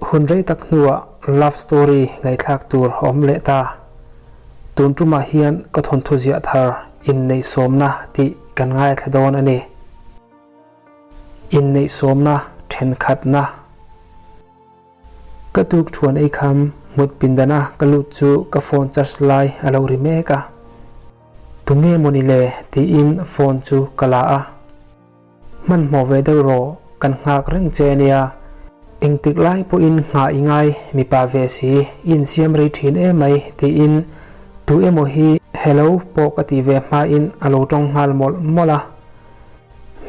Hun rei tak hnuah love story ngaihthlak tur a awm leh ta. Tun tumah hian ka thawnthu ziah thar inneihsawmna tih kan ngaithla dawn a ni. Inneihsawmna thenkhatna. Ka tuk thuan ei kham mut pindana ka lut chu ka phone charge lai a lo ri mek a. Tunge mawni le tiin phone chu ka la a. Hmanhmawh ve deuh rawh, kan nghak reng che a nia. Engtik lai pawhin nghah i ngai, mipa ve si, i insiam rei thin em mai tiin tu emaw hi hello pawh ka tih ve hmain a lo tawng nghal mawlh mawlh a.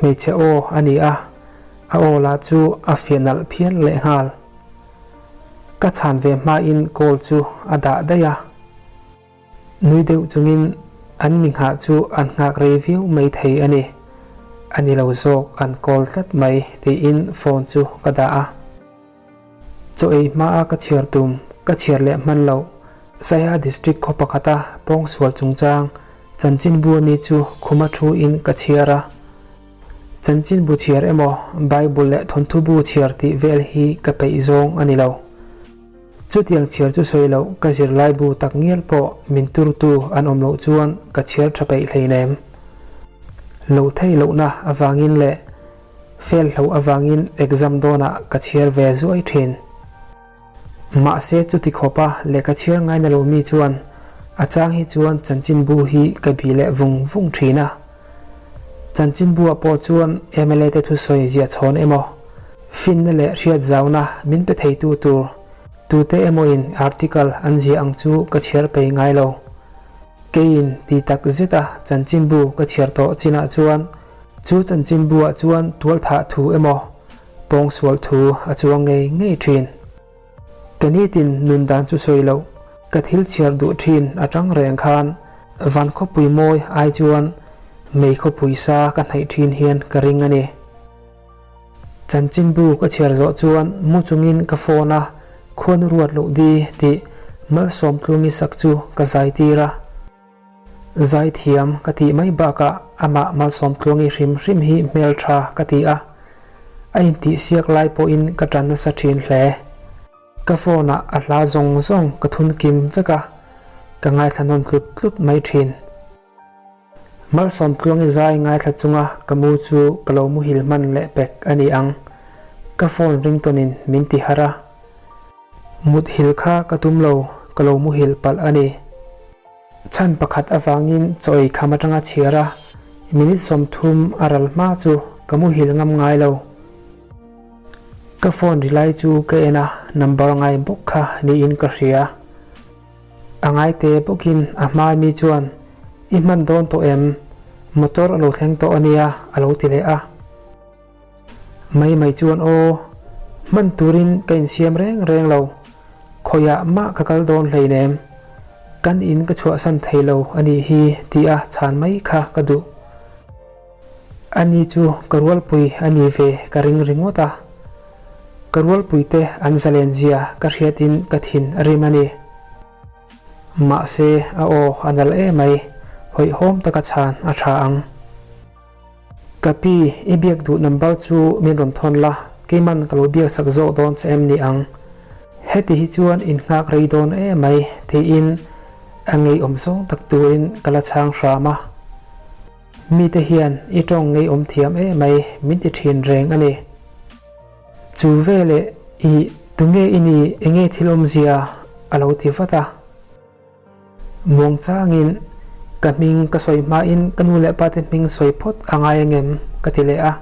Hmeichhe aw a ni a, a aw lah chu a fiah nalh phian lehnghal. Ka chhan ve hmain call chu a dah daih a. Nui deuh chungin an mi nghah chu an nghak rei viau mai thei a ni. A ni lo zawk an call tlat mai tiin phone chu ka dah a. Chaw ei hmaa ka chhiar tum ka chhiar leh hman loh Saiha District khaw pakhata pawngsual chungchang chanchinbu ami chu khuma thu in ka chhiar a. Chanchinbu chhiar emaw Bible leh thawnthubu chhiar tih vel hi ka peih zawng a ni lo. Chutiang chhiar chu sawi loh ka zirlaibu tak ngial pawh min turtu an awm loh chuan ka chhiar tha peih hleinem. Loh theih lohna avangin leh fail hloh avangin exam dawnah ka chhiar ve zuai thin. Mahse chuti khawpa lehkha chhiar ngaina lo mi chuan a chang hi chuan chanchinbu hi ka bih leh vung vung thin a. Chanchinbu ah pawh chuan mla te thusawi ziah chhawn emaw, finna leh hriat zauna min pe theitu tur tute emawin article an ziah ang chu ka chhiar pei ngai lo. Keiin ti tak zeta chanchinbu ka chhiar tawh chinah chuan chu chanchinbu ah chuan tualthah thu emaw, pawngsual thu a chuang ngei ngei thin. Ka nitin nun dan chu sawi loh, ka thil chhiar duh thin atang reng khan van khawpui mawi ai chuan mei khawpui sa ka hnaih thin hian ka ring a ni. Chanchinbu ka chhiar zawh chuan mu chungin ka phone a, khuanu ruat loh di tih Malsawmtlungi sak chu ka zai tir a. Zaithiam ka tih mai bakah amah Malsawmtluangi hrim hrim hi hmeltha ka ti a, a intihsiak lai pawhin ka tan nasa thin hle. Ka phone ah a hla zawng zawng ka thun kim vek a, ka ngaithla nawn tlut tlut mai thin. Malsawmtluangi zai ngaithla chunga ka mu chu ka lo muhil hman leh pek a ni ang, ka phone ringtawnin min ti harh a. Muthilh kha ka tum lo, ka lo muhilh palh a ni. Chhan pakhat avangin chaw ei kham atanga chhiar a, minute 30 a ral hma chu ka muhilh ngam ngai lo. Ka phone ri lai chu ka en a, number ngai bawk kha niin ka hria. A ngaite bawkin a hma mi chuan, I hman dawn tawh em? Motor a lo thleng tawh a nia, a lo ti leh a. Mai mai chuan aw, hman turin ka insiam reng reng lo, khawiah mah ka kal dawn hleinem, kan in ka chhuahsan thei lo a nih hi tih a chhan mai kha ka duh. Ani chu ka rualpui a ni ve ka ring ringawt a, ka rualpuite an zalen zia ka hriatin ka thin a rim a ni. Mahse a aw a nalh emai, hawihhawm taka chhan a tha ang. Ka pi, i biak duh number chu min rawn thawn la, keiman ka lo biak sak zawk dawn che em ni ang? Heti hi chuan in nghak rei dawn em mai, tiin a ngeiawm zawng tak turin ka la chhang hram a. Mite hian i tawng ngeiawm thiam em mai min ti thin reng a ni. Chu veleh i tunge i ni enge thil awmzia a lo ti vat a. Muang changin ka hming ka sawi hmain ka nu leh pate hming sawi phawt a ngai angem ka ti leh a.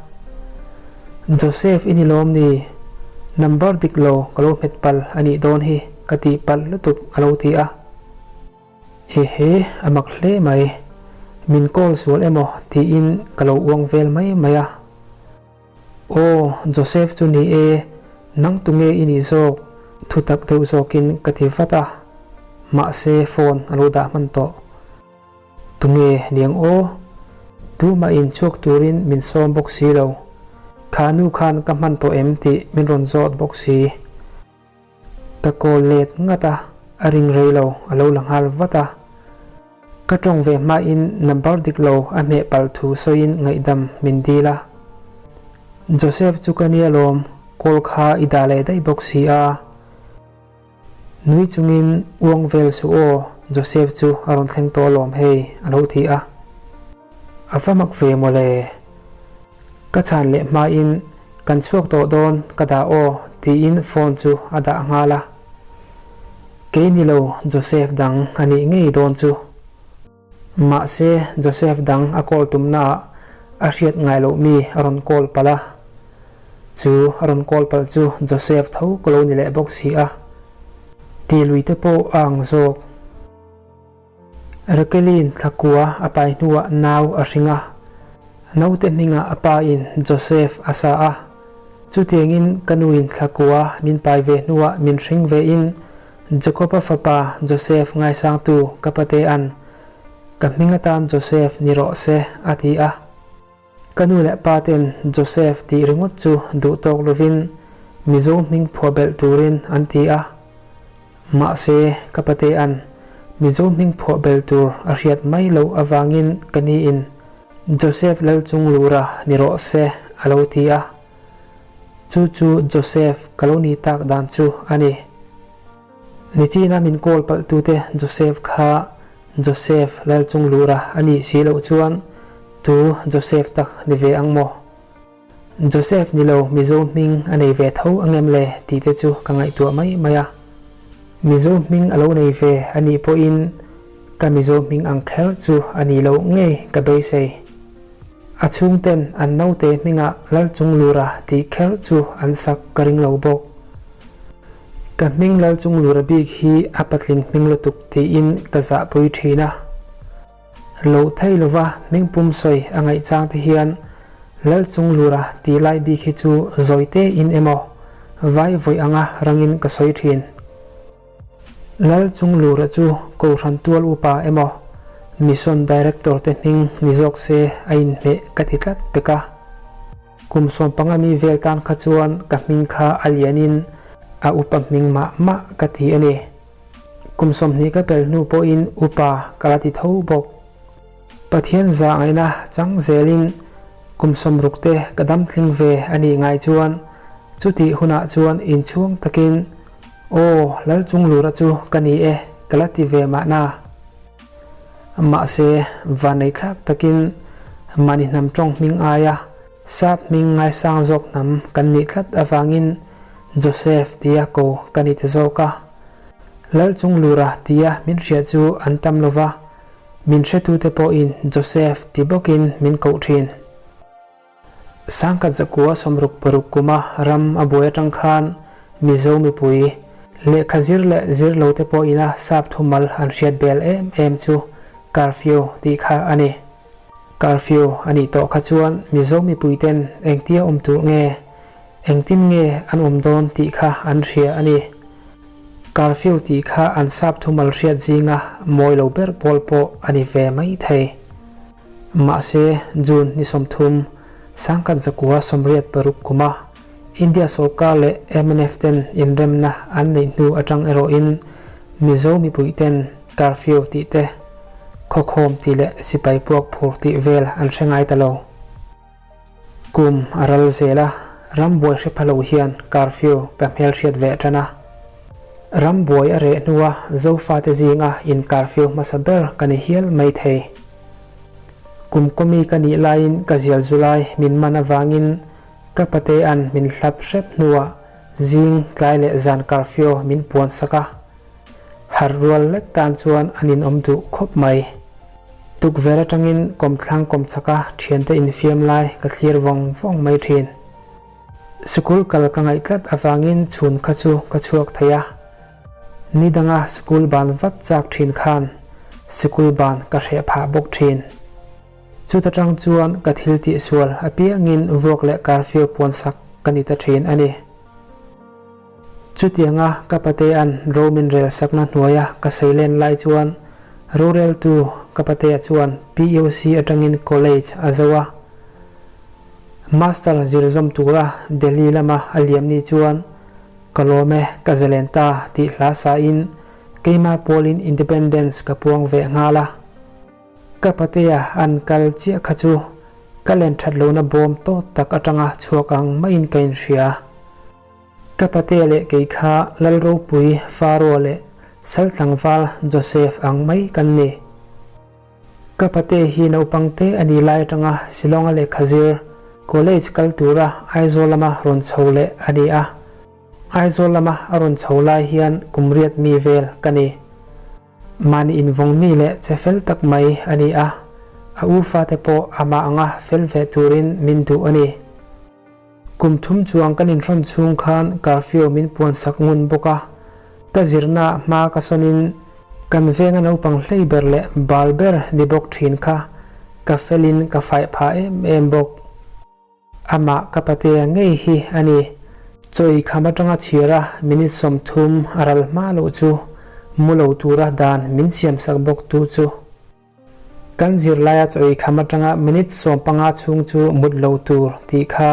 Joseph i ni lawm ni? Number dik lo ka lo hmet pal a nih dawn hi ka tih palh lutuk a lo ti a. Ehe a mak hle mai, min call sual emaw tiin ka lo uang vel mai mai a. Aw, Joseph chu ni e, nang tunge i nih zawk? Thutak deuh zawkin ka ti vat a, mahse phone a lo dah hman tawh. Tunge niang aw? Tumah in chhuak turin min sawm bawk si lo. Kha nu khan ka hman tawh em tih min rawn zawt bawk si. Ka call let ngat a, a ring rei lo, a lo la nghal vat a. Ka tawng ve hmain number dik lo a hmeh palh thu sawiin ngaihdam min dil a. Joseph chu ka nia lawm, call kha i dah leh daih bawk si a. Nui chungin uang vel suh aw, Joseph chu a rawn thleng tawh alawm hei, a lo ti a. A va mak ve mawle. Ka chhan leh hmain kan chhuak tawh dawn ka dah aw tiin phone chu a dah nghal a. Kei ni lo Joseph dang a nih ngei dawn chu. Mahse Joseph dang a call tumnaah a hriat ngai loh mi a rawn call palh a. Chu a rawn call palh chu Joseph tho ka lo ni leh bawk si a. Ti lui te pawh a ang zawk. Raquelin thlakua a pai hnuah nau a hring a, naute hmingah a pain Joseph a sa a. Chutiangin ka nuin thlakua min pai ve hnuah min hring vein Jakob-a fapa Joseph ngaisangtu ka patea'n ka hming atan Joseph ni rawh se a ti a. Ka nu leh pa ten Joseph tih ringawt chu duh tawk lovin Mizo hming phuah belh turin an ti a. Mahse, ka patea'n Mizo hming phuah bel tur a hriat mai loh avangin ka niin Joseph Lalchunglura ni rawh se a lo ti a. Chu chu Joseph ka lo ni tak dan chu a ni. Nichina min kawl palhtute Joseph kha Joseph Lalchunglura a nih si loh chuan tu Joseph tak ni ve ang maw? Joseph ni lo Mizo hming a nei ve tho angem le tih te chu ka ngaihtuah mai mai a. Mizo hming a lo nei ve a nih pawhin ka Mizo hming ang kher chu a nih loh ngei ka beisei. A chhungten an naute hmingah Lalchunglura tih kher chu an sak ka ring lo bawk. Ka hming Lalchunglura bik hi a patling hming lutuk tiin ka zahpui thin a. Lo thei lova hming pum sawi a ngaih chang te hian Lalchunglura tih lai bik hi chu zawi te in emaw vai vawi anga rangin ka sawi thin. Lalchunglura chu Kohhran tual upa emaw Mission Director te hming ni zawk se a inhmeh ka ti tlat pek a. Kum 15 mi vel tan kha chuan ka hming kha a lianin a upa hming mah mah ka ti a ni. Kum 20 ka pel hnu pawhin upa ka la ti tho bawk. Pathian zah ngaihna chang zelin kum 60 te ka dam tling ve a nih ngai chuan chutih hunah chuan inchhuang takin Aw Lalchunglura chu ka ni e ka la ti ve mahna. Mahse, vanneithlak takin mahni hnam tawng hming aia sap hming ngaisang zawk hnam kan nih tlat avangin Joseph tia ko ka ni ta zawk a. Lalchunglura tia min hria chu an tam lo va, min hretute pawhin Joseph ti bawkin min koh thin. Sangkhat zakua 66 kuma ram a buai atang khan Mizo mipui, lehkha zir leh zir lo te pawh ina sap thumal an hriat bel em em chu curfew tih kha a ni. Curfew a nih tawh kha chuan Mizo mipui ten engtia awm tur nge, engtin nge an awm dawn tih kha an hria a ni. Curfew tih kha an sap thumal hriat zinga mawi lo ber pawl pawh a ni ve mai thei. Mahse, June ni 30, 1986 kuma India sorkar leh mnf ten inremna an neih hnu atang erawhin Mizo mipui ten curfew tih te, khawkhawm tih leh sipai puak phur tih vel an hre ngai ta lo. Kum a ral zel a, rambuai hre pha lo hian curfew ka hmelhriat ve tan a. Rambuai a reh hnua Zofate zinga in curfew hmasa ber ka ni hial mai thei. Kum kawmi ka nih laiin ka zial zu lai min man avangin ka patea'n min hlap hrep hnuah zing tlai leh zan curfew min puan sak a. Harh rual lek tan chuan an inawm duh khawp mai. Tukverh atangin kawmthlang kawmchhaka thiante infiam lai ka thlir vawng vawng mai thin. Sikul kal ka ngaih tlat avangin chhun kha chu ka chhuak thei a. Ni danga sikul ban vat chak thin khan sikul ban ka hreh phah bawk thin. Chuta tang chuan ka thil tihsual apiangin vuak leh curfew puansak ka ni ta thin a ni. Chutianga ka patea'n ro min rel sakna hnuaia ka seilen lai chuan roreltu ka patea chuan PUC atangin college a zo a. Master zir zawm tura Delhi lama a liam ni chuan ka lawm e, ka zalen ta tih hla sain keimah pawlin independence ka puang ve nghal a. Ka patea an kal chiah kha chu ka len that lohna bawm tawt tak atanga chhuak ang maiin ka inhria. Ka patea leh kei kha Lal ropui Faro leh Sal tlangval Joseph ang mai kan ni. Ka pate hi naupang te a nih lai atanga Shillong-a lehkha zir, college kal tura Aizawl lama rawn chho leh a ni a. Aizawl lama a rawn chho lai hian kum riat mi vel ka ni. Mahni invawng mi leh che fel tak mai a ni a, a u fate pawh amah anga fel ve turin min duh a ni. Kum thum chuang kan inhrawn chhung khan curfew min puan sak ngun bawk a, ka zirna hma ka sawnin kan venga naupang hlei ber leh bal ber ni bawk thin kha ka felin ka faih phah em em bawk. Amah ka patea ngei hi a ni. Chawi kham atanga chhira minute 30 a ral hma loh chu mu lo tura dan min siam sak bawk tu chu. Kan zirlaia chawi kham atanga minute 15 chhung chu mut lo tur tih kha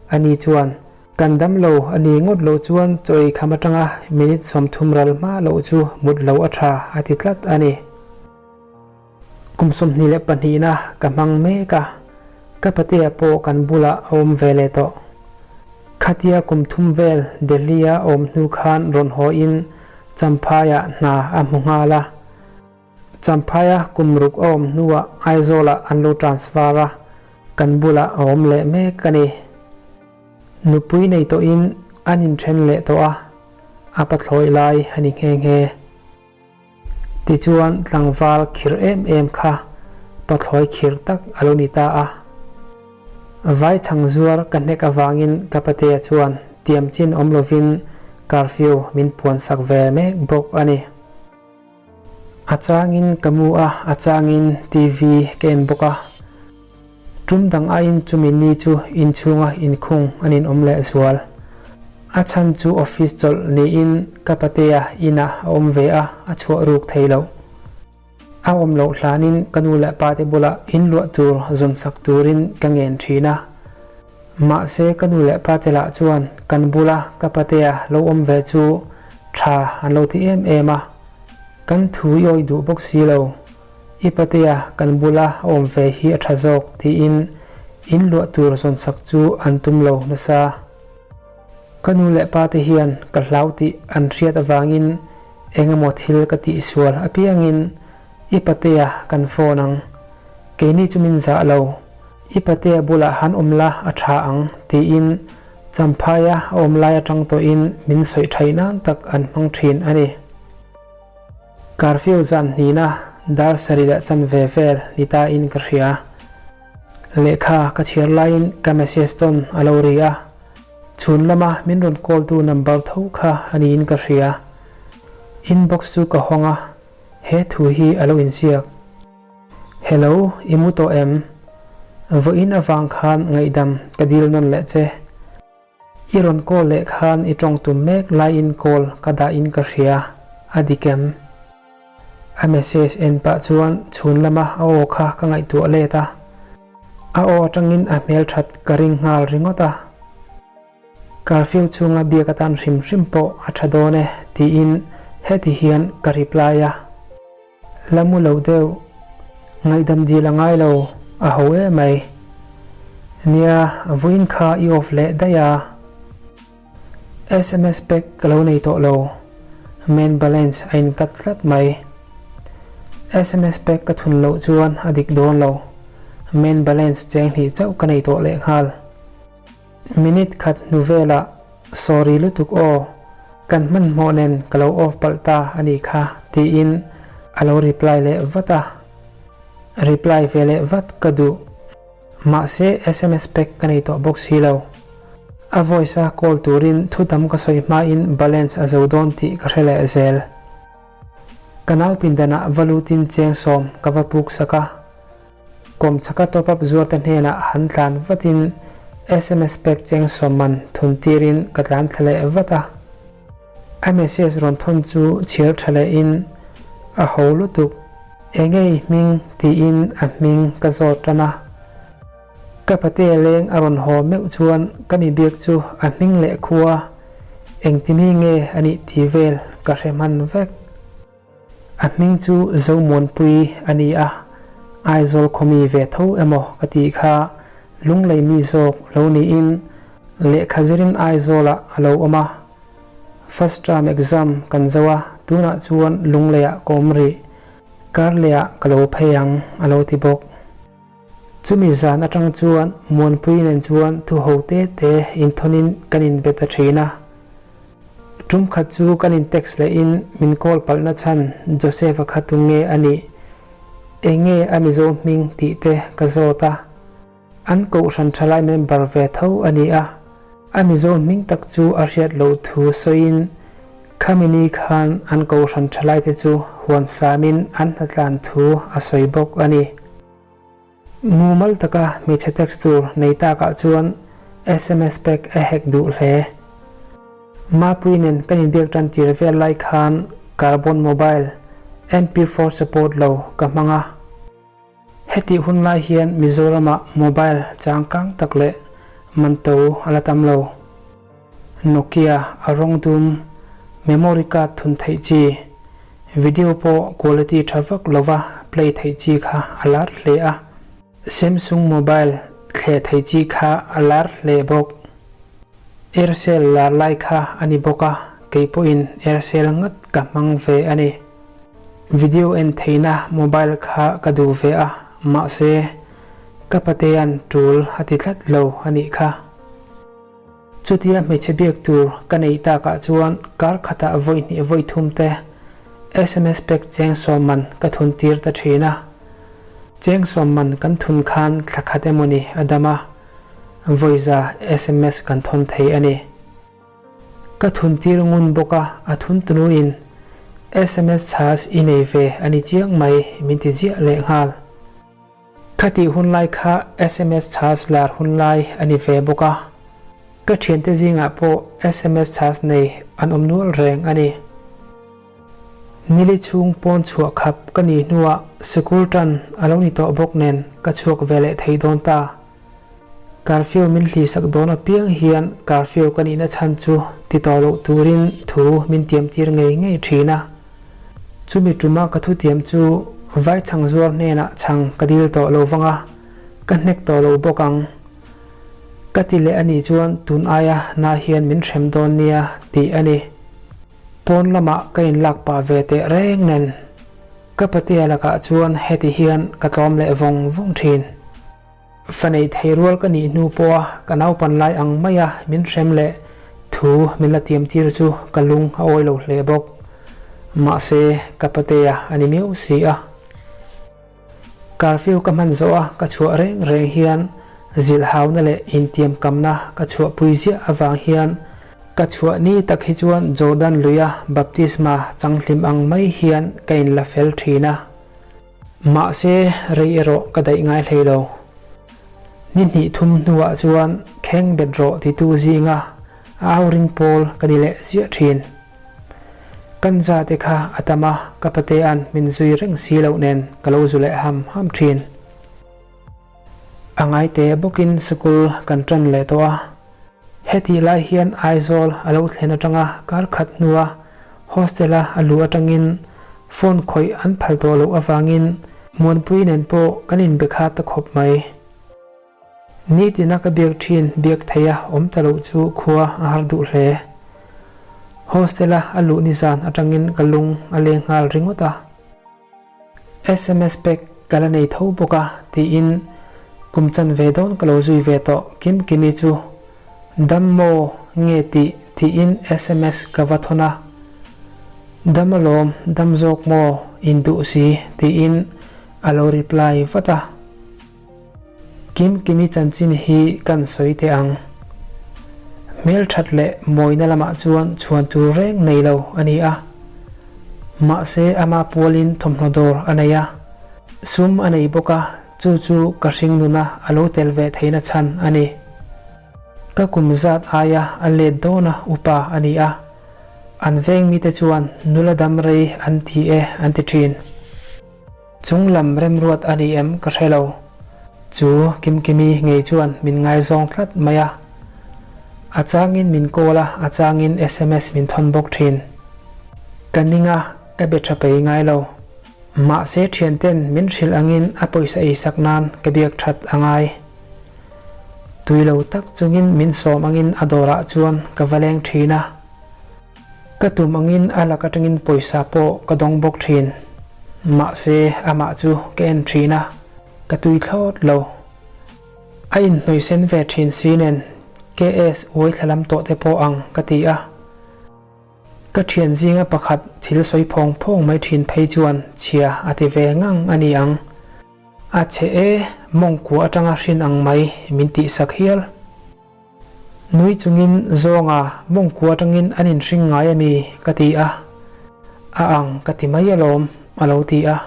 a ni chuan kan dam lo a ni ngawt lo chuan chawi kham atanga minute 30 ral hma loh chu mut lo a tha a ti tlat a ni. Kum 22 na ka hmang mek a, ka patea pawh kan bulah a awm ve leh tawh. Khatia kum thum vel Delhi-a awm hnu khan rawn haw in Champhaiah hna a hmu nghal a. Champhaia kum ruk a awm hnuah Aizawlah an lo transfer a, kan bulah a awm leh mek a ni. Nupui nei tawhin an inthen leh tawh a, a pathlawi lai a ni nghe nghe. Tichuan tlangval khir em em kha pathlawi khir tak a lo ni ta a. Vai chhang zuar ka hnek avangin ka patea chuan tiam chin awm lovin curfew min puan sak ve mek bawk a ni. A changin ka mu a, a changin TV ka en bawk a. Tum dang aiin chumi ni chu inchhunga inkhung an inawm leh zual. A chhan chu office chawlh niin ka patea inah a awm ve a, a chhuah ruk thei loh. A awm loh hlanin ka nu leh pate bulah inluah tur zawn sak turin ka ngen thin a. Mahse ka nu leh pate lah chuan kan bula ka patea lo awm ve chu tha an lo ti em em a. Kan thu i awih duh bawk si lo. I patea kan bula a awm ve hi a tha zawk tiin in luah tur zawn sak chu an tum lo nasa. Ka nu leh pate hian ka hlau tih an hriat avangin engemaw thil ka tihsual apiangin i patea kan phone ang. Keini chu min zah lo. I patea bulah han awm la a tha ang tiin Champhaia a awm lai atang tawhin min sawi thaih nan tak an hmang thin a ni. Curfew zan hnihna dar sarih leh chanve vel ni ta in ka hria. Lehkha ka chhiar laiin ka message tawn a lo ri a, chhun lama min rawn call tu number tho kha a niin ka hria. Inbox chu ka hawng a, he thu hi a lo inziak. Hello, i mu tawh em? Vawiin avang khan ngaihdam ka dil nawn leh che. I rawn call leh khan i tawng tum mek laiin call ka dah in ka hria, a dik em? A message en pah chuan chhun lama a aw kha ka ngaihtuah let a, a aw atangin a hmelthat ka ring nghal ringawt a. Curfew chhunga biak atan hrim hrim pawh a tha dawn e tiin heti hian ka reply a. La mu lo deuh, ngaihdam dil a ngai lo, a ho em mai. Nia, vawiin kha i off leh daih a. Sms pack ka lo nei tawh lo, main balance a in cut tlat mai. Sms pack ka thun loh chuan a dik dawn lo, main balance cheng hnih chauh ka nei tawh lehnghal. Minute khat hnu velah Sorry lutuk aw, kan hmanhmawh nen ka lo off palh ta a nih kha tiin a lo reply leh vat a. Reply ve leh vat ka duh. Mahse sms pack ka nei tawh bawk si lo. A voice a call turin thu tam ka sawi hmain balance a zo dawn tih ka hre leh zel. Ka nau pindanah va lutin cheng sawm ka va puk sak a. Kawmchhaka top up zuarte hnenah han tlan vatin sms pack cheng sawm man thun tirin ka tlan thla leh vat a. A message rawn thawn chu chhiar tha lehin a ho lutuk, enge i hming tiin a hming ka zawt tan a. Ka patea leng a rawn haw meuh chuan ka mi biak chu a hming leh khua engtimi nge a nih tih vel ka hre hman vek. A hming chu Zomuanpui a ni a, Aizawl khawmi ve tho emaw ka tih kha Lunglei mi zawk lo niin lehkha zirin Aizawlah a lo awm a. First term exam kan zo a, tunah chuan Lungleiah ka awm rih. Karlehah ka lo phei ang, a lo ti bawk. Chumi zan atang chuan Muanpui nen chuan thu ho te te inthawnin kan inbe ta thin a. Tum khat chu kan in text lehin min call palhna chhan Joseph-a kha tu nge a nih? Eng nge a Mizo hming tih te ka zawt a. An kohhran thalai member ve tho a ni a, a Mizo hming tak chu a hriat loh thu sawiin khami ni khan an kohhran thalai te chu huan samin an hnatlan thu a sawi bawk a ni. Mumal taka hmeichhe text tur nei takah chuan sms pack a hack duh hle. Mapui nen kan inbiak tan tir vel lai khan Carbon Mobile MP4 support lo ka hmang a. Hetih hun lai hian Mizoramah mobile changkang tak leh manto a la tam lo. Nokia a rawng dum, memory card thun theih chi, video pawh quality tha vak lova play theih chi kha a lar hle a. Samsung mobile thleh theih chi kha a lar hle bawk. Aircel lar lai kha a ni bawk a, kei pawhin Aircel ngat ka hmang ve a ni. Video en theihna mobile kha ka duh ve a, mahse ka patea'n tul a ti tlat lo a nih kha. Chutia hmeichhe biak tur ka neih takah chuan kar khatah vawi hnih vawi thum te sms pek cheng sawm man ka thun tir ta thin a. Cheng sawm man kan thun khan thla khat emawni a dam a, vawiza sms kan thawn thei a ni. Ka thun tir ngun bawk a, a thun tunuin sms chhas i nei ve a ni chiang mai min ti ziah leh nghal. Khatih hun lai kha sms chhas lar hun lai a ni ve bawk a, ka thiante zingah pawh sms chhas nei an awm nual reng a ni. Nili chhung pawn chhuah khap ka nih hnuah sikul tan a lo ni tawh bawk nen ka chhuak ve leh thei dawn ta. Curfew min hlihsak dawn apiang hian curfew ka nihna chhan chu ti tawh loh turin thu min tiam tir ngei ngei thin a. Chumi tuma ka thutiam chu vai chhang zuar hnenah chhang ka dil tawh lo vang a, ka hnek tawh lo bawk ang. Ka ti leh anih chuan tun aia na hian min hrem dawn nia tih a ni. Pawn lamah ka inlak pah ve teh reng nen ka patea lakah chuan heti hian ka tlawm leh vawng vawng thin. Fa nei thei rual ka nih hnu pawha ka naupan lai ang maia min hrem leh thu min la tiam tir chu ka lung a awi lo hle bawk. Mahse, ka patea a ni miau si a. Curfew ka hman zawh a ka chhuah reng reng hian zilhhauna leh intiamkamna ka chhuahpui ziah avang hian ka chhuah ni tak hi chuan Jordan luia baptisma changhlim ang mai hian ka inla fel thin a. Mahse, rei erawh ka daih ngai hlei lo. Ni hnih thum hnuah chuan kheng bet rawh titu zinga a au ring pawl ka ni leh ziah thin. Kan za te kha a tam a, ka patea'n min zui reng si loh nen ka lo zu leh ham ham thin. A ngaite bawkin sikul kan tan leh tawh a. Hetih lai hian Aizawl a lo thlen atanga kar khat hnua hostel-a a luh atangin phone khawih an phal tawh loh avangin Muanpui nen pawh kan inbe kha ta khawp mai. Nitina ka biak thin biak theia awm ta loh chu khua a har duh hle. Hostel-a a luh nizan atangin ka lung a leng nghal ringawt a. Sms pack ka la nei tho bawk a tiin kum chan ve dawn ka lo zui ve tawh Kim Kimi chu dam maw nge tih tiin sms ka va thawn a, dam alawm dam zawk maw induh si tiin a lo reply vat a. Kim Kimi chanchin hi kan sawi teh ang. Hmelthat leh mawina lamah chuan chhuan tur reng nei lo a ni a. Mahse ama pualin thawmhnaw dawr a nei a, sum a nei bawk a, chu chu ka hring nuna a lo tel ve theihna chhan a ni. Ka kum zat aia a let dawna upa a ni a, an veng mite chuan nula dam rei an ti e an ti thin. Chung lam remruat a ni em ka hre lo. Chu Kimkimi ngei chuan min ngaizawng tlat mai a. A changin min call a, a changin sms min thawn bawk thin. Ka ning a, ka be tha pei ngai lo. Mahse thianten min hrilh angin a pawisa ei sak nan ka biak that a ngai. Tui lo tak chungin min sawm angin a dawrah chuan ka va leng thin a. Ka tum angin a lak atangin pawisa pawh ka dawng bawk thin. Mahse amah chu ka en thin a, ka tui thlawt lo. A inhnawih sen ve thin si nen KS uai thla lam tawh te pawh ang ka ti a. Ka thian zinga pakhat thil sawi phawng phawng mai thin phei chuan chhia a ti ve ngang a ni ang. A chhe e, mawngkua atanga hrin ang mai min tihsak hial. Nui chungin zawnga mawngkua atangin an inhring ngai a mi ka ti a, a ang ka ti mai alawm a lo ti a.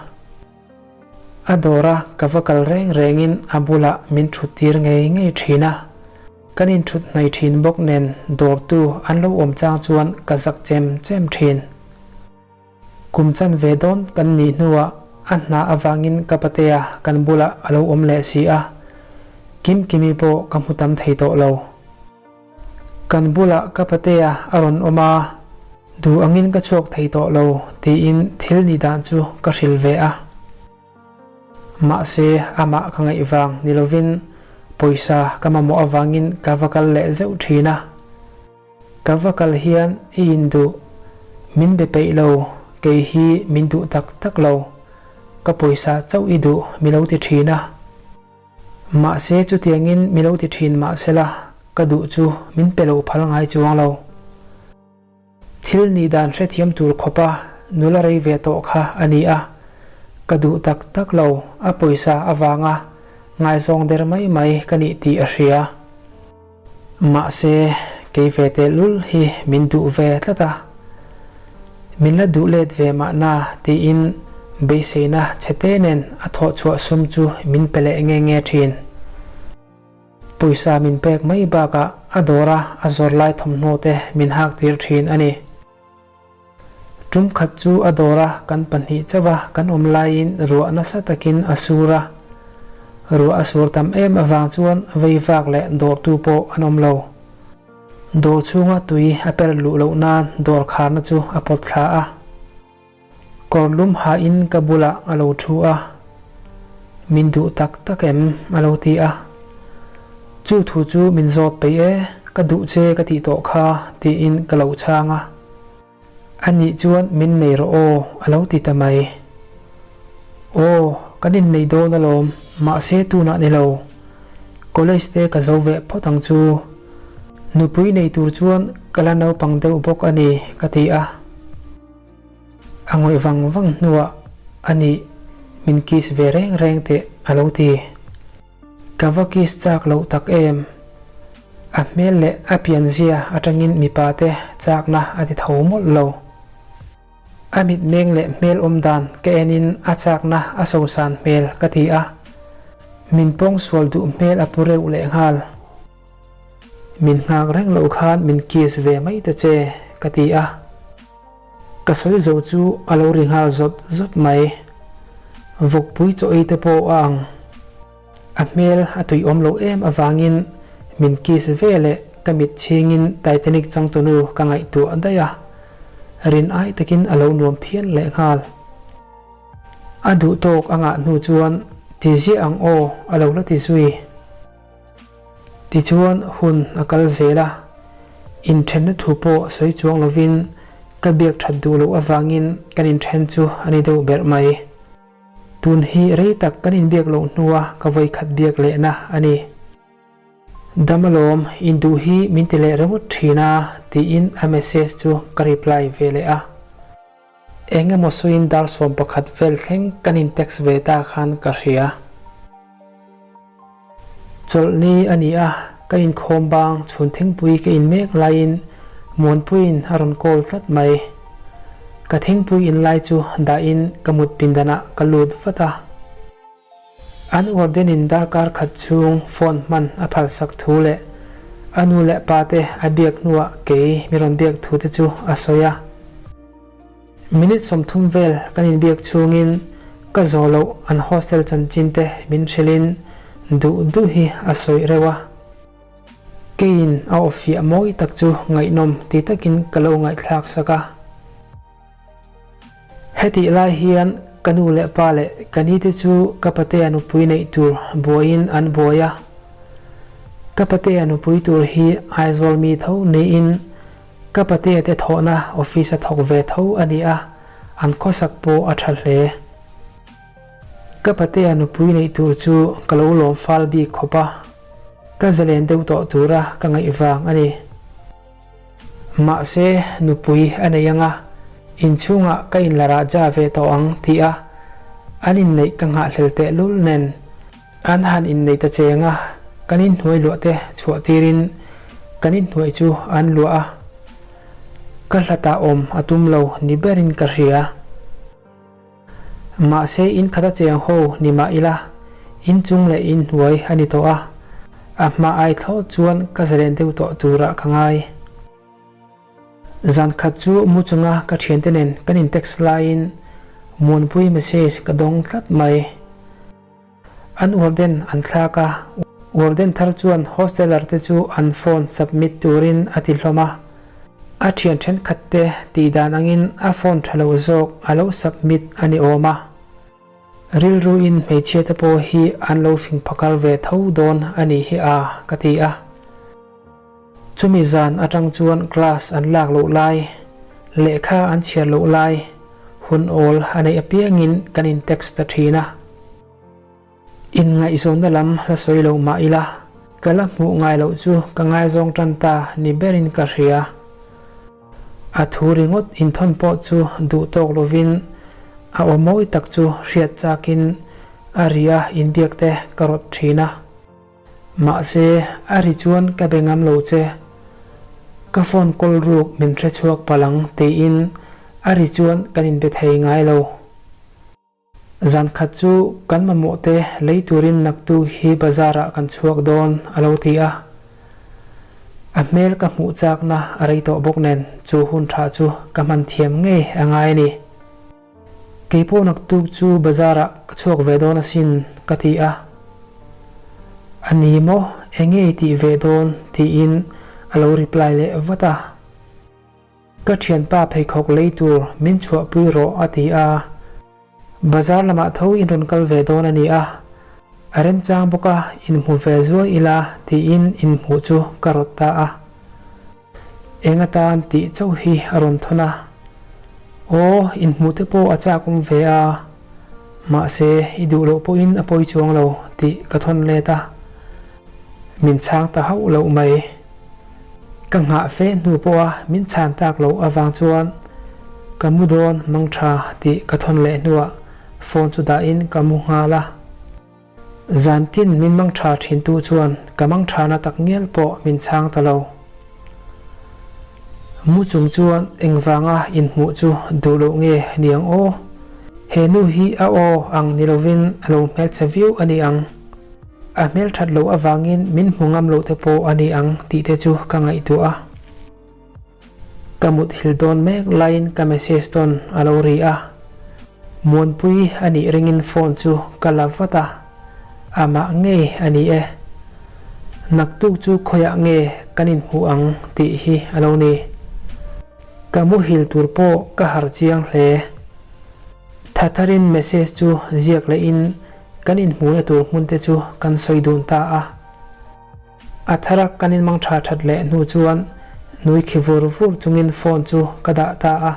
A dawra ka va kal reng rengin a bulah min thut tir ngei ngei thin a. Kan inthut hnai thin bawk nen dawrtu an lo awm chang chuan ka zak chem chem thin. Kum chan ve dawn kan nih hnuah a hna avangin ka patea kan bulah a lo awm leh si a, Kimkimi pawh ka hmu tam thei tawh lo. Kan bulah ka patea a rawn awm a, duh angin ka chhuak thei tawh lo tiin thil nih dan chu ka hrilh ve a. Mahse amah ka ngaih vang ni lovin pawisa ka mamawh avangin ka va kal leh zeuh thin a. Ka va kal hian i induh, min be peih lo, kei hi min duh tak tak lo, ka pawisa chauh i duh mi lo ti thin a. Mahse chutiangin mi lo ti thin mahsela ka duh chu min pe lo phal ngai chuang lo. Thil nih dan hrethiam tur khawpa nula rei ve tawh kha a ni a, ka duh tak tak lo, a pawisa avanga ngaizawng der mai mai ka nih tih a hria. Mahse, kei ve tehlul hi min duh ve tlat a, min la duh let ve mahna tiin beiseina chhete nen a thawh chhuah sum chu min pe leh nge nge thin. Pawisa min pek mai bakah a dawra a zawr lai thawmhnaw te min hak tir thin a ni. Tum khat chu a dawr a, kan pahnih chauh a, kan awm laiin ruah nasa takin a sur a. Ruah a sur tam em avang chuan vei vak leh dawrtu pawh an awm lo. Dawr chhunga tui a per luh loh nan dawr kharna chu a pawt thla a. Kawr lum hain ka bulah a lo thu a. Min duh tak tak em? a lo ti a. Chu thu chu min zawt peih e, ka duh che ka tih tawh kha tiin ka lo chhang a. A nih chuan min nei rawh aw a lo ti ta mai. Aw, kan innei dawn alawm, mahse tunah ni lo. College te ka zo veh phawt ang chu. Nupui nei tur chuan ka la naupang deuh bawk a ni ka ti a. A ngawih vang vang hnuah a nih min kiss ve reng reng teh a lo ti. Ka va kiss chak loh tak em? A hmel leh a pianzia atangin mipa te chakna a ti tho mawlh lo. A mitmeng leh hmel awm dan ka enin a chakna a sosan hmel ka ti a. Min pawngsual duh hmel a pu reuh lehnghal. Min nghak reng loh khan min kiss ve mai ta che ka ti a. Ka sawi zo chu a lo ri nghal zawt zawt mai. Vawkpui chaw ei te pawh a ang. A hmel a tui awm loh em avangin min kiss ve leh ka mit chhingin Titanic changtunu ka ngaihtuah daih a. Rin ai takin a lo nuam phian lehnghal. A duh tawk a ngah hnu chuan ti ziah ang aw a lo la ti zui. Tichuan hun a kal zel a, inthenna thu pawh sawi chuang lovin ka biak that duh loh avangin kan inthen chu a ni deuh berh mai. Tun hi rei tak kan inbiak loh hnua ka vawikhat biak lehna a ni. Dam alawm, induh hi min ti leh ringawt thin a tiin a message chu ka reply ve leh a. Eng emaw sawiin dar 11 vel thleng kan in text ve ta khan ka hria. Chawlhni a ni a, ka inkhawm bang chhun thingpui ka in mek laiin Muanpuiin a rawn call tlat mai. Ka thingpui in lai chu dahin ka mut pindanah ka lut vat a. An warden-in darkar khat chhung phone hman a phalsak thu leh a nu leh pa te a biak hnuah kei mi rawn biak thu te chu a sawi a. Minute 30 vel kan inbiak chhungin ka zawh loh an hostel chanchin te min hrilhin duh duh hi a sawi reuh a. Keiin a aw fiah mawi tak chu ngaihnawm ti takin ka lo ngaihthlak sak a. Hetih lai hian ka nu leh pa leh ka ni te chu ka patea nupui neih tur buaiin an buai a. Ka patea nupui tur hi Aizawl mi tho niin. Ka patea te thawhna office a thawk ve tho a ni a, an khawsak pawh a tha hle. Ka patea nupui neih tur chu ka lo lawm fal bik khawp a, ka zalen deuh tawh tura ka ngaih vang a ni. Mahse, nupui a nei anga inchhungah ka inla raja ve tawh ang tih a an inneih ka nghahhlel tehlul nen an han innei ta cheng a, kan inhnuai luah te chhuah tirin kan inhnuai chu an luah a, ka hlatah awm a tum lo ni berin ka hria. Mahse in khat a cheng ho ni mah ila, in chung leh in hnuai a ni tawh a, a hma ai thlawh chuan ka zalen deuh tawh turah ka ngai. Zan khat chu mu chunga ka thiante nen kan in text laiin Muanpui message ka dawng tlat mai. An warden an thlak a, warden thar chuan hosteler te chu an phone submit turin a ti hlawm a. A thian thenkhat te tih dan angin a phone tha lo zawk a lo submit a ni awm a. Rilruin hmeichhia te pawh hi an lo fing phakar ve tho dawn a nih hi a, ka ti a. Chumi zan atang chuan class an lak loh lai, lehkha an chhiar loh lai, hun awl a neih apiangin kan in text ta thin a. Inngaihzawnna lam la sawi loh mah ila, ka la hmuh ngai loh chu ka ngaizawng tan ta ni berin ka hria. A thu ringawt inthawn pawh chu duh tawk lovin a aw mawi tak chu hriat chakin a ria inbiak te ka rawt thin a. Mahse, a ri chuan ka be ngam lo che. Ka phone call ruk min hre chhuak palh ang tiin a ri chuan kan inbe thei ngai lo. Zan khat chu kan mamawh te lei turin naktuk hi bazar ah kan chhuak dawn a lo ti a. A hmel ka hmuh chakna a rei tawh bawk nen chu hun tha chu ka hman thiam ngei a ngai a ni. Keipawh naktuk chu bazar ah ka chhuak ve dawn asin ka ti a. A ni maw enge i tih ve dawn tiin a lo reply leh vat a. Ka thianpa pheikhawk lei tur min chhuahpui rawh a ti a, bazar lamah tho in rawn kal ve dawn a ni a, a remchang bawk a inhmu ve zuai ila tiin inhmuh chu ka rawt ta a. Eng atan tih chauh hi a rawn thawn a, aw inhmuh te pawh a chak awm ve a, mahse i duh loh pawhin a pawi chuang lo tih ka thawn let a. Min chhang ta hauh loh mai. Ka nghah fe hnu pawha min chhan tak loh avang chuan ka mu dawn mang tha tih ka thawn leh hnuah phone chu dahin ka mu nghal a. Zan tin min mang tha thin tu chuan ka mang tha na tak ngial pawh min chhang ta lo. Mu chung chuan engvanga inhmuh chu duh loh nge niang aw? He nu hi a aw ang ni lovin a lo hmelchhe viau a ni ang. A hmelthat loh avangin min hmu ngam loh te pawh a ni ang tih te chu ka ngaihtuah a. Ka muthilh dawn mek laiin ka message tawn a lo ri a. Muanpui a nih ringin phone chu ka la vat a, amah ngei a ni e. Naktuk chu khawiah nge kan inhmuh ang tih hi a lo ni. Ka muhil tur pawh ka harh chiang hle. Thatharin message chu ziak lehin Kan inhmuhna tur hmun te chu kan sawi dun ta a. A thara kan inmang tha that leh hnu chuan nui khi vur vur chungin phone chu ka dah ta a.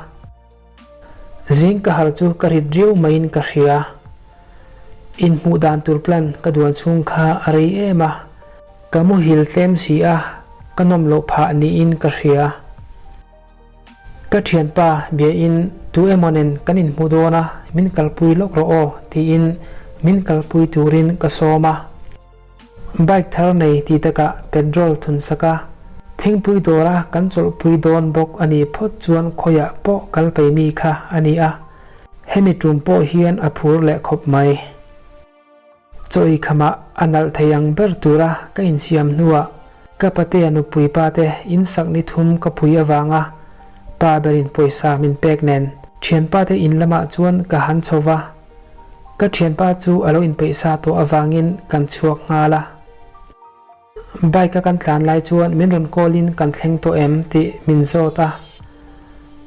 Zing ka har chu ka rit riau maiin ka hria. Inhmuh dan tur plan ka duan chhung kha a rei em a, ka muhil tlem si a, ka nawm loh phah niin ka hria. Ka thianpa biain tu emaw nen kan inhmu dawn a, min kalpui lawk rawh aw tiin min kalpui turin ka sawm a. Bike thar nei ti takah petrol thun sak a, thingpui dawra kan chawlhpui dawn bawk a nih phawt chuan khawiah pawh kal peih mi kha a ni a, hemi tum pawh hian a phur leh khawp mai. Chaw ei khamah a nalh thei ang ber tura ka insiam hnuah ka patea nupui pa te in sak ni thum ka pui avanga pa berin pawisa min pek nen thianpa te in lamah chuan ka han chho va. Ka thianpa chu a lo inpeih sa tawh avangin kan chhuak nghal a. Bike a kan tlan lai chuan min rawn call in kan thleng tawh em tih min zawt a.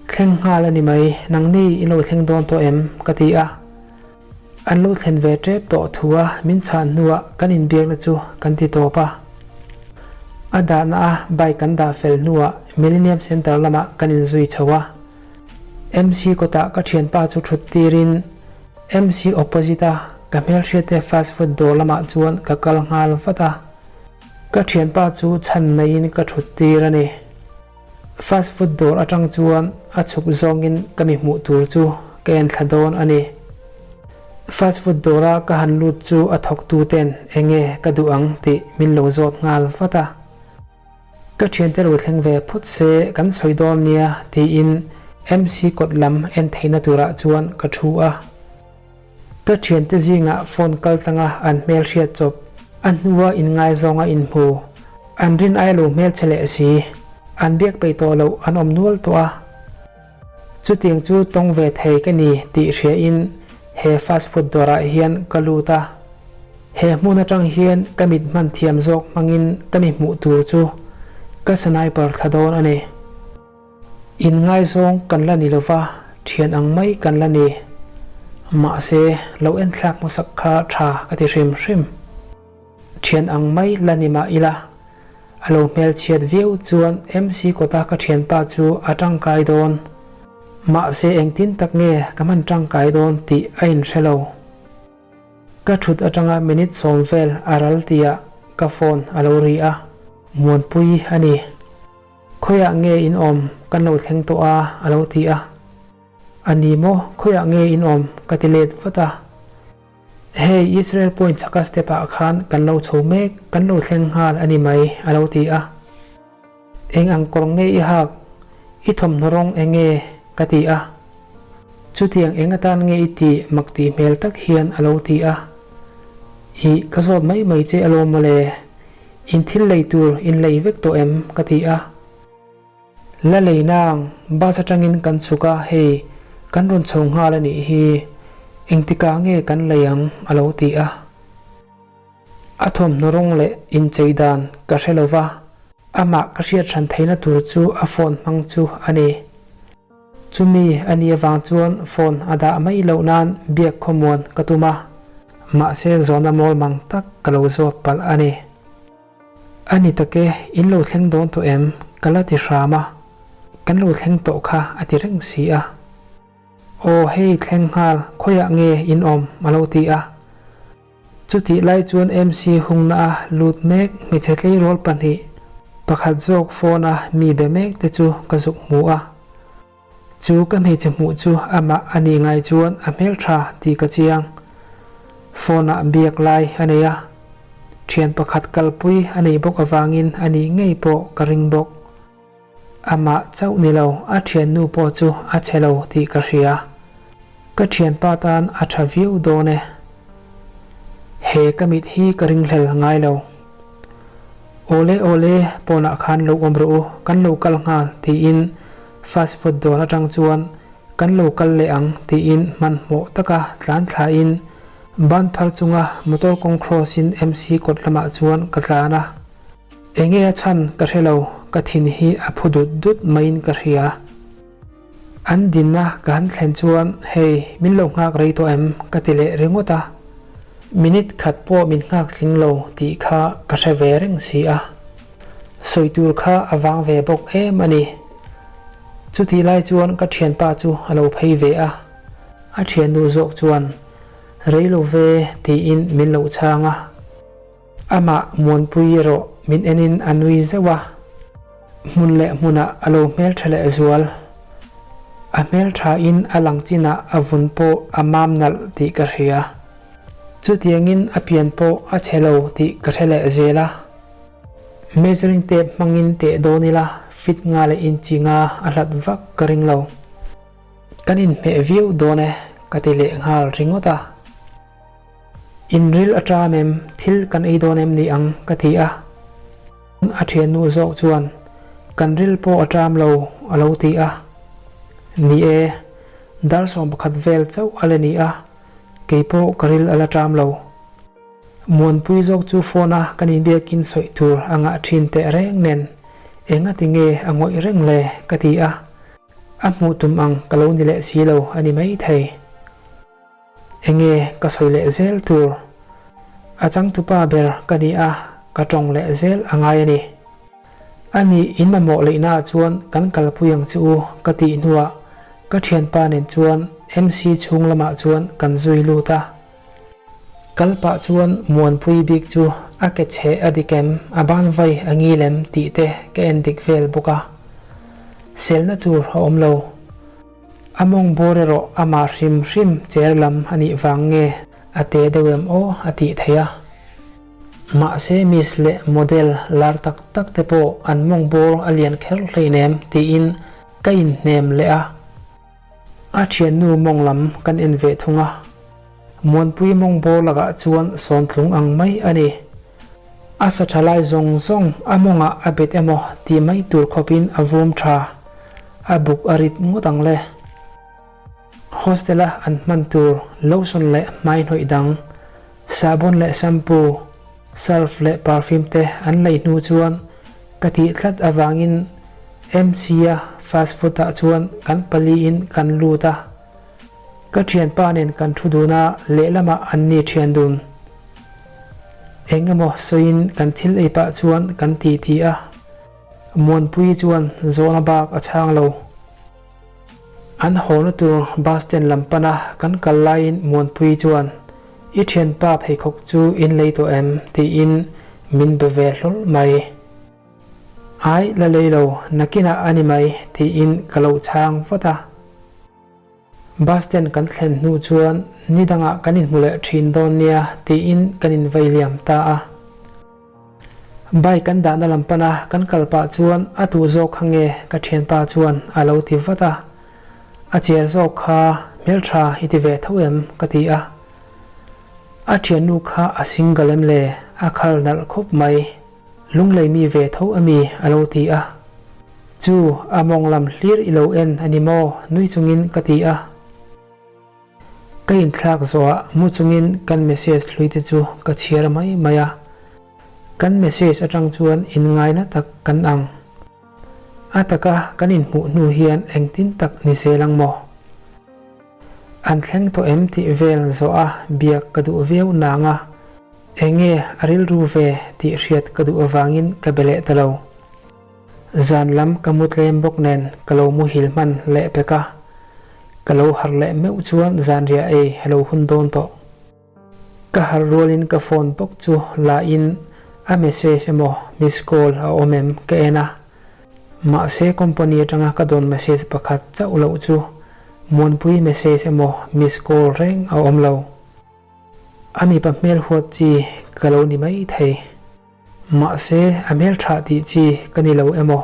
Thleng nghal a ni mai, nangni in lo thleng dawn tawh em? ka ti a. An lo thlen ve tep tawh thu a min chhan hnuah kan inbiakna chu kan ti tawp a. A dahna a bike kan dah fel hnuah. Millennium Centre lamah kan inzui chho a. MC kawtah ka thianpa chu thut tirin MC opposite a ka hmelhriatte fast food dawr lamah chuan ka kal nghal vat a. Ka thianpa chu chhan neiin ka thut tir a ni. Fast food dawr atang chuan a chhuk zawngin ka mi hmuh tur chu ka en thla dawn a ni. Fast food dawra ka han lut chu a thawktu ten enge ka duh ang tih min lo zawt nghal vat a. Ka thiante lo thleng ve phawt se kan sawi dawn nia tiin MC kawt lam en theihna turah chuan ka thu a. Ka thiante zingah phone kal tlanga an hmel hriat chawp, a hnua inngaizawng a inhmu, an rin ai lo hmelchhe leh si, an biak peih tawh loh an awm nual tawh a. Chutiang chu tawng ve thei ka ni tih hriain he fast food dawrah hian ka lut a. He hmun atang hian ka mit hman thiam zawk hmangin ka mi hmuh tur chu ka sniper thla dawn a ni. Inngaizawng kan la ni lova, thian ang mai kan la ni. Mahse, lo enthlak hmasak kha tha ka ti hrim hrim. Thian ang mai la ni mah ila, a lo hmelchhiat viau chuan MC kawta ka thianpa chu a tangkai dawn. Mahse engtin tak nge ka hman tangkai dawn tih a inhre lo. Ka thut atanga minute sawm vel a ral tihah ka phone a lo ri a, Muanpui a ni. Khawiah nge in awm kan lo thleng tawh a a lo ti a. A ni maw, khawiah nge in awm ka ti let vat a. Hei Israel point chhaka step ah khan kan lo chho mek, kan lo thleng nghal a ni mai, a lo ti a. Eng ang kawr nge i hak? I thawmhnaw rawng eng nge? ka ti a. Chutiang eng atan nge i tih mak tih hmel tak hian a lo ti a. Ih, ka zawt mai mai che alawm mawle, in thil lei tur in lei vek tawh em? ka ti a. La lei nang, bus atangin kan chhuk a, hei, kan rawn chho nghal a nih hi, engtikah nge kan lei ang? a lo ti a. A thawmhnaw rawng leh inchei dan ka hre lo va, amah ka hriat hran theihna tur chu a phone hmang chu a ni. Chumi a nih avang chuan phone a dah mai loh nan biak khawmuan ka tum a, mahse zawhna mawl mang tak ka lo zawt palh a ni. A ni tak e, in lo thleng dawn tawh em? Ka la ti hram a, kan lo thleng tawh kha a ti reng si a. Aw hei thleng nghal, khawiah nge in awm? a lo ti a. Chutih lai chuan MC hungna a lut mek hmeichhe tleirawl pahnih, pakhat zawk phone a mi be mek te chu ka zuk hmu a. Chu ka hmeichhe hmuh chu amah a nih ngai chuan a hmeltha tih ka chiang. Phone ah biak lai a nei a, thian pakhat kalpui a neih bawk avangin a nih ngei pawh ka ring bawk. Amah chauh ni lo a thiannu pawh chu a chhe lo tih ka hria. Ka thianpa tan a tha viau dawn e. He ka mit hi ka ringhlel ngai lo. Awle awle, pawnah khan lo awm rawh u, kan lo kal nghal tiin fast food dawr atang chuan kan lo kal leh ang tiin hmanhmawh taka tlan thlain ban phar chunga motor kawng cross in MC kawt lamah chuan ka tlan a. Enge a chhan ka hre lo, ka thin hi a phu dut dut maiin ka hria. An dinna ka han thlen chuan hei min lo nghak rei tawh em ka ti leh ringawt a, minute khat pawh min nghak tling lo tih kha ka hre ve reng si a, sawi tur kha a vang ve bawk em a ni. Chutih lai chuan ka thianpa chu a lo phei ve a, a thiannu zawk chuan rei lo ve tiin min lo chhang a. Amah Muanpui erawh min enin a nui zauh a, hmun leh hmunah a lo hmeltha leh zual. A hmelthain a lang chinah a vun pawh a mam nalh tih ka hria. Chutiangin a pian pawh a chhe lo tih ka hre leh zel a. Measuring tape hmangin teh dawn ila fit nga leh inchi nga a hlat vak ka ring lo. Kan inhmeh viau dawn e ka ti leh nghal ringawt a. Inril a ṭam em, thil kan ei dawn em ni ang ka ti a. A ṭhiannu zawk chuan, Kan ril pawh a ṭam lo a lo ti a. Ni e, dar 11 vel chauh a la ni a, kei pawh ka ril a la ṭam lo. Muanpui zawk chu phone a kan inbiakin sawi tur a ngah ṭhin teh reng nen, enga ti nge a ngawih reng le ka ti a. A hmuh tum ang ka lo ni leh si lo a ni maithei. Enge ka sawi leh zel tur? A changtupa ber ka ni a, ka tawng leh zel a ngai a ni. A nih in mamawh leihnaah chuan kan kalpui ang che u ka tih hnuah ka thianpa nen chuan MC chhung lamah chuan kan zui lut a. Kal pah chuan Muanpui bik chu a ke chhe a dik em, a ban vai a ngil em tih te ka en dik vel bawk a. Selna tur a awm lo. A mawng bawr erawh amah hrim hrim cher lam a nih vang nge a te deuh em aw a tih theih a. Mahse Miss leh model lar tak tak te pawh an mawng bawr a lian kher hleinem tiin ka inhnem leh a. A thiannu mawng lam kan en ve thung a. Muanpui mawng bawr lakah chuan sawntlung ang mai a ni. A sa tha lai zawng zawng a mawngah a bet emaw tih mai tur khawpin a vum tha. A buk a rit ngawt ang le. Hostel-a an hman tur lotion leh hmai hnawih dang, sahbawn leh shampoo, surf leh perfume te an lei hnu chuan ka tih tlat avangin MC-a fast food-ah chuan kan paliin kan lut a. Ka thianpa nen kan thu dun a, lehlamah an ni thian dun. Eng emaw sawiin kan thil ei pah chuan kan ti ti a. Muanpuii chuan zawhna bak a chhang lo. An hawna tur bus stand lam pana kan kal laiin Muanpuii chuan, I thianpa pheikhawk chu in lei tawh em? tiin min be ve hlawl mai. Ai, la lei lo, nakinah a ni mai, tiin ka lo chhang vat a. Bus stand kan thlen hnu chuan ni dangah kan inhmu leh thin dawn nia tiin kan invei liam ta a. Bike kan dahna lam pana kan kal pah chuan a duh zawk kha nge ka thianpa chuan a lo ti vat a. A cher zawk kha hmeltha i ti ve tho em ka ti a. A thiannu kha a single em le a khal nalh khawp mai. Lunglei mi ve tho a mi a lo ti a. Chu a mawng lam hlir i lo en a ni maw nui chungin ka ti a. Ka inthlak zawhah mu chungin kan message hlui te chu ka chhiar mai mai a. Kan message atang chuan inngaina tak kan ang. A taka kan inhmuh hnu hian engtin tak ni zel ang maw? An thleng tawh em tih vel zawh a biak ka duh viau nang a, enge a rilru ve tih hriat ka duh avangin ka be leh ta lo. Zan lam ka mu tlem bawk nen ka lo muhil hman leh pek a, ka lo harh leh meuh chuan zanriah ei a lo hun dawn tawh. Ka harh rualin ka phone bawk chu la in a message emaw miss call a awm em ka en a, mahse company atanga ka dawn message pakhat chauh loh chu Muanpui message emaw miss call reng a awm lo. A mipa hmel huat chi ka lo ni mai thei. Mahse a hmel tha tih chi ka ni lo emaw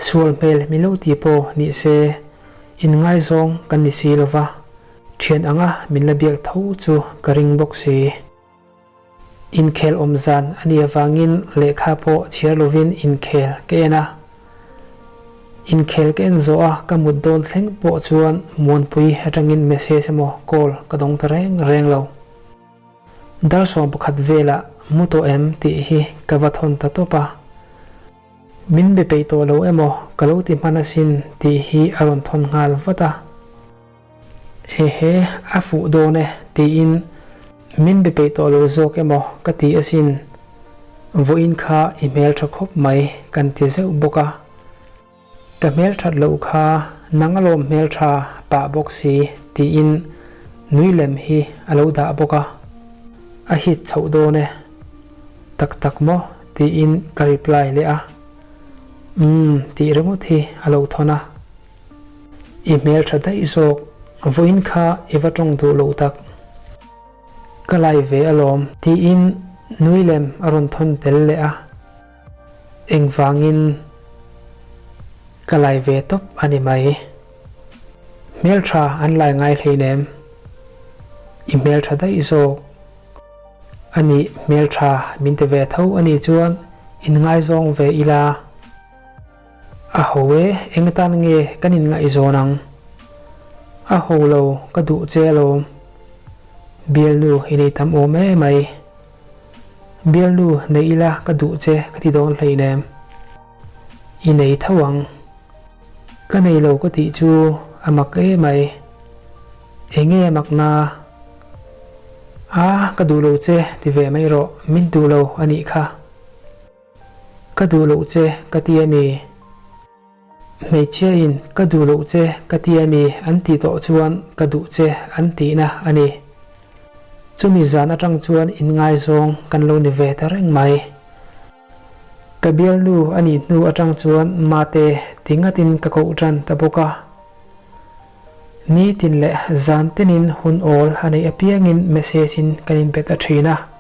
sual hmel min lo ti pawh ni se inngaizawng kan ni si lova. Thian anga min la biak tho chu ka ring bawk si. Inkhel awm zan a nih avangin lehkha pawh chhiar lovin inkhel ka en a. Inkhel ka en zawh a ka mut dawn thleng pawh chuan Muanpui atangin message emaw call ka dawng ta reng reng lo. Dar 11 velah mu tawh em tih hi ka va thawn ta tawp a. Min be peih tawh lo emaw ka lo ti hman asin tih hi a rawn thawn nghal vat a. Ehe, a fuh dawn e, tiin min be peih tawh lo zawk emaw ka ti asin. Vawiin kha i hmel tha khawp mai kan ti zeuh bawk a. Ka hmel that loh kha nang alawm hmel tha pah bawk si tiin nui lem hi a lo dah bawk a. A hit chhoh dawn e. Tak tak maw tiin ka reply leh a. Umm tih ringawt hi a lo thawn a. I hmel tha daih zawk, vawiin kha i va tawng duh loh tak. Ka lai ve alawm. Tiin nui lem a rawn thawn tel leh a, engvangin ka lai ve tawp a ni mai. Hmel tha an lai ngai hleinem. I hmel tha daih zawk. A nih hmel tha min ti ve tho a nih chuan inngaizawng ve ila. A ho e, eng atan nge kan inngaihzawn ang? A ho lo, ka duh che alawm. Bialnu i nei tam awm e mai. Bialnu nei ila ka duh che ka ti dawn hleinem. I nei tho ang. Ka nei lo ka tih chu a mak e mai. Enge a mak na? A, ka duh lo che ti ve mai rawh, min duh lo a nih kha. Ka duh loh che ka ti a mi? Hmeichhia in ka duh loh che ka ti a mi an tih tawh chuan ka duh che an tihna a ni. Chumi zan atang chuan inngaizawng kan lo ni ve ta reng mai. Ka bialnu a nih hnu atang chuan mate ti ngatin ka koh tan ta bawk a. Nitin leh zan tinin hun awl a neih apiangin message in kan inbe ta thin a.